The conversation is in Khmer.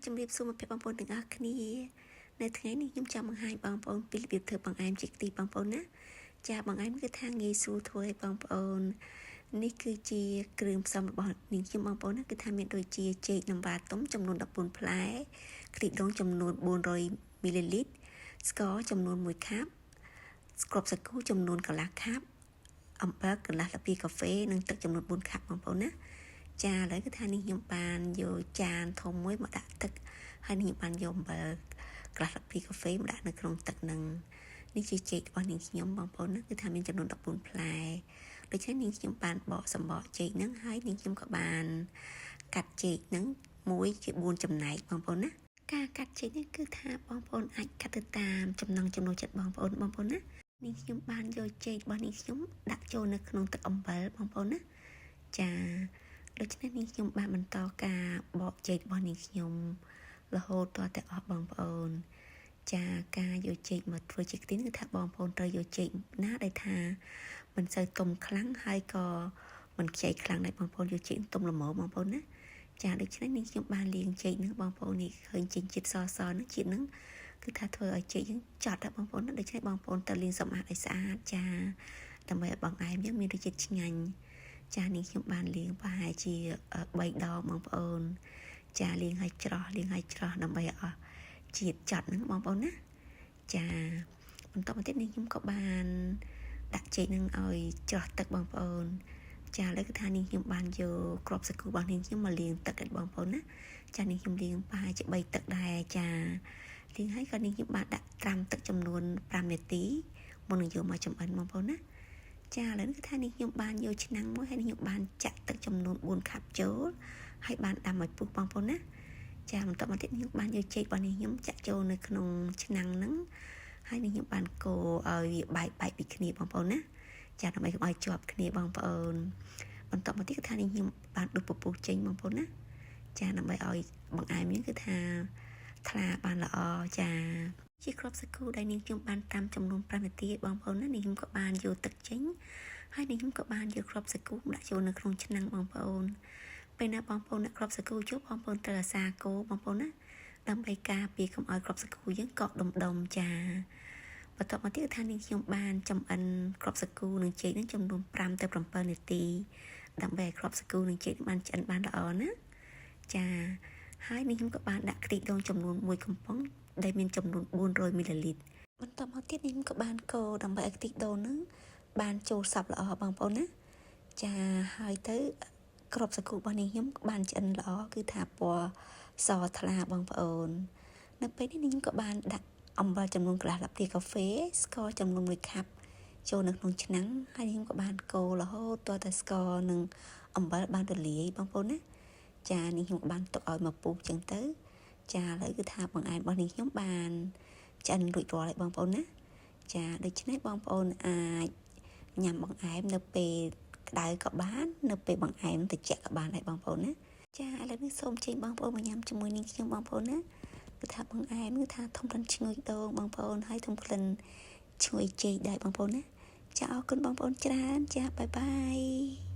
ជំរាបសួរមិត្តភក្តិបងប្អូនទាំងអស់គ្នានៅថ្ងៃនេះខ្ញុំចង់បង្ហាញបងប្អូនពីរបៀបធ្វើបង្អែមចេកខ្ទិះបងប្អូនណាចាបង្អែមគឺថាងាយស្រួលធ្វើឲ្យបងប្អូននេះគឺជាគ្រឿងផ្សំរបស់នាងខ្ញុំបងប្អូនណាគឺថាមានដូចជាចេកនំវ៉ាទុំចំនួន14ផ្លែខ្ទិះដូងចំនួន400មីលីលីត្រស្ករចំនួន1ខាប់គ្រាប់សាគូចំនួនកន្លះខាប់អំបិលកន្លះស្លាបព្រាកាហ្វេនិងទឹកចំនួន4ខាប់បងប្អូនណាចាឥឡូវគឺថានេះខ្ញុំបានយកចានធំមួយមកដាក់ទឹកហើយនេះខ្ញុំបានយកអំបិលកន្លះស្លាបព្រាកាហ្វេមកដាក់នៅក្នុងទឹកនឹងនេះជាចេករបស់នាងខ្ញុំបងប្អូនណាគឺថាមានចំនួន14ផ្លែដូច្នេះនាងខ្ញុំបានបកសម្បកចេកហ្នឹងហើយនាងខ្ញុំក៏បានកាត់ចេកហ្នឹងមួយជា4ចំណែកបងប្អូនណាការកាត់ចេកនេះគឺថាបងប្អូនអាចកាត់ទៅតាមចំណង់ចំណូលចិត្តបងប្អូនបងប្អូនណានាងខ្ញុំបានយកចេករបស់នាងខ្ញុំដាក់ចូលនៅក្នុងទឹកអំបិលបងប្អូនណាចាដូច្នេះនាងខ្ញុំបានបន្តការបកចេករបស់នាងខ្ញុំរហូតតតែអស់បងប្អូនចាការយកចេកមកធ្វើជាខ្ទិះគឺថាបងប្អូនត្រូវយកចេកណាដែលថាមិនសូវទុំខ្លាំងហើយក៏មិនខ្ចីខ្លាំងដែរបងប្អូនយកចេកទុំល្មមបងប្អូនណាចាដូច្នេះនាងខ្ញុំបានលាងចេកនឹងបងប្អូននេះឃើញចេញជាតិសសហ្នឹងជាតិហ្នឹងគឺថាធ្វើឲ្យចេកយើងចត់ដែរបងប្អូនណាដូច្នេះបងប្អូនត្រូវលាងសម្អាតឲ្យស្អាតចាដើម្បីឲ្យបង្អែមយើងមានរសជាតិឆ្ងាញ់ចានេះខ្ញុំបានលាងប្រហែលជា3ដងបងប្អូនចាលាងឲ្យច្រោះលាងឲ្យច្រោះដើម្បីឲ្យអស់ជាតិចត់ហ្នឹងបងប្អូនណាចាបន្តមកទៀតនេះខ្ញុំក៏បានដាក់ចេកនឹងឲ្យច្រោះទឹកបងប្អូនចាឥឡូវគឺថានេះខ្ញុំបានយកគ្រាប់សាគូរបស់នាងខ្ញុំមកលាងទឹកឲ្យបងប្អូនណាចានេះខ្ញុំលាងប្រហែលជា3ទឹកដែរចាលាងហើយក៏នាងខ្ញុំបានដាក់ត្រាំទឹកចំនួន5នាទីមុននឹងយកមកចម្អិនបងប្អូនណាចាឥឡូវនេះគឺថានេះខ្ញុំបានយកឆ្នាំងមួយហើយខ្ញុំបានចាក់ទឹកចំនួន4ខាប់ចូលហើយបានដាំឲ្យពុះបងប្អូនណាចាបន្តមកទៀតខ្ញុំបានយកចេករបស់នេះខ្ញុំចាក់ចូលនៅក្នុងឆ្នាំងហ្នឹងហើយនេះខ្ញុំបានកូរឲ្យវាបែកបែកពីគ្នាបងប្អូនណាចាដើម្បីកុំឲ្យជាប់គ្នាបងប្អូនបន្តមកទៀតគឺថានេះខ្ញុំបានដុសពពុះចេញបងប្អូនណាចាដើម្បីឲ្យបង្អែមនេះគឺថាថ្លាបានល្អចាជាគ្រាប់សាគូដែលនាងខ្ញុំបានត្រាំចំនួន5នាទីបងប្អូនណានាងខ្ញុំក៏បានយកទឹកចេញហើយនាងខ្ញុំក៏បានយកគ្រាប់សាគូដាក់ចូលនៅក្នុងឆ្នាំងបងប្អូនពេលណាបងប្អូនដាក់គ្រាប់សាគូចូលបងប្អូនត្រូវអាសាកូរបងប្អូនណាដើម្បីការពារកុំឲ្យគ្រាប់សាគូយើងកកដុំដុំចាបន្ទាប់មកទៀតថានាងខ្ញុំបានចំអិនគ្រាប់សាគូនិងចេកនឹងចំនួន5ទៅ7នាទីដើម្បីឲ្យគ្រាប់សាគូនិងចេកបានឆ្អិនបានល្អណាចាហើយនេះខ្ញុំក៏បានដាក់ខ្ទិះដូងចំនួន1កំប៉ុងដែលមានចំនួន400មីលីលីត្របន្តមកទៀតនេះខ្ញុំក៏បានកូរដើម្បីឲ្យខ្ទិះដូងនឹងបានចូលសព្វល្អបងប្អូនណាចាហើយទៅគ្រាប់សាគូរបស់នេះខ្ញុំបានឆ្អិនល្អគឺថាពណ៌សថ្លាបងប្អូននៅពេលនេះខ្ញុំក៏បានដាក់អំបិលចំនួនកន្លះស្លាបព្រាកាហ្វេស្ករចំនួន1ខាប់ចូលនៅក្នុងឆ្នាំងហើយខ្ញុំក៏បានកូររហូតទាល់តែស្ករនិងអំបិលបានរលាយបងប្អូនណាចានេះខ្ញុំក៏បានទុកឲ្យមកពុះចឹងទៅចាឥឡូវគឺថាបង្អែមរបស់នេះខ្ញុំបានឆ្អិនរួចរាល់ហើយបងប្អូនណាចាដូច្នេះបងប្អូនអាចញ៉ាំបង្អែមនៅពេលក្តៅក៏បាននៅពេលបង្អែមត្រជាក់ក៏បានដែរបងប្អូនណាចាឥឡូវនេះសូមចេញបងប្អូនមកញ៉ាំជាមួយនាងខ្ញុំបងប្អូនណាគឺថាបង្អែមគឺថាធំក្លិនឈ្ងុយដូងបងប្អូនហើយធំក្លិនឈ្ងុយចេកដែរបងប្អូនណាចាអរគុណបងប្អូនច្រើនចា bye bye.